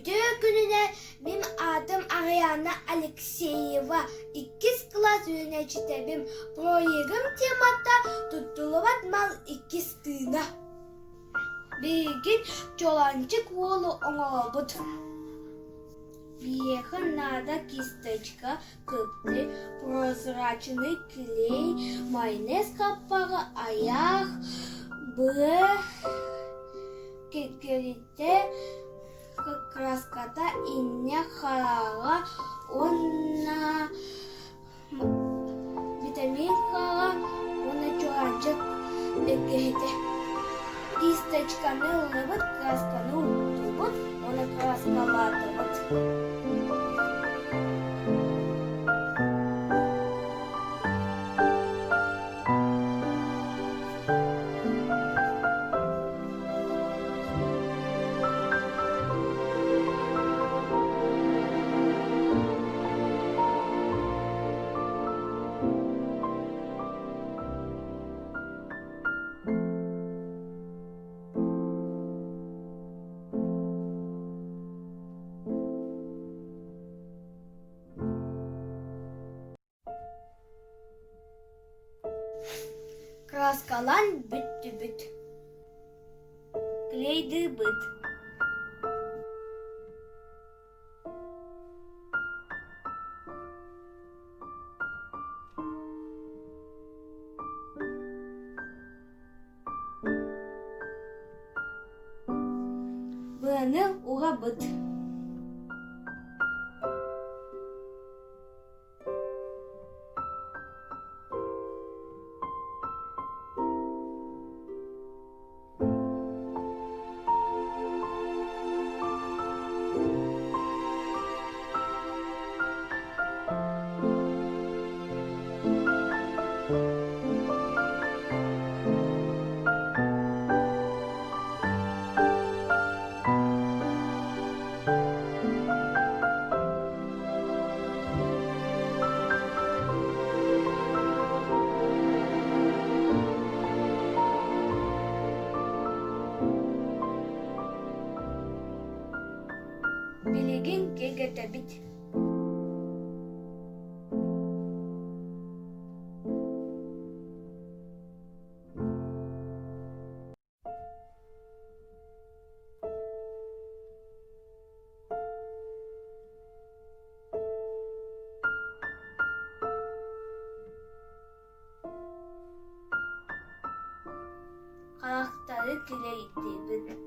Үтүө күнүнэн мин аатым Ариана Алексеева, иккис кылаас үөрэнээччитэбин. Проегым темата «Туттуллубат мал иккис тыына». Билигин чолоончук уолу оҥоробут. Биһиэхэ наада кисточка, кыптый, прозрачный клей, майонез хаппаҕа, айах, быа, киритэ, краската, иннэ хараҕа уонна витамин хаҕа уонна чуораанчык өккөһүтэ. Кисточканы ыллыбыт, красканы уктубут уонна краскалаатыбыт. Кырааскалаан бүттүбүт, клейдыыбыт. Быаны угабыт. Билигин киэргэтэбит. Харахтары килэйдибит.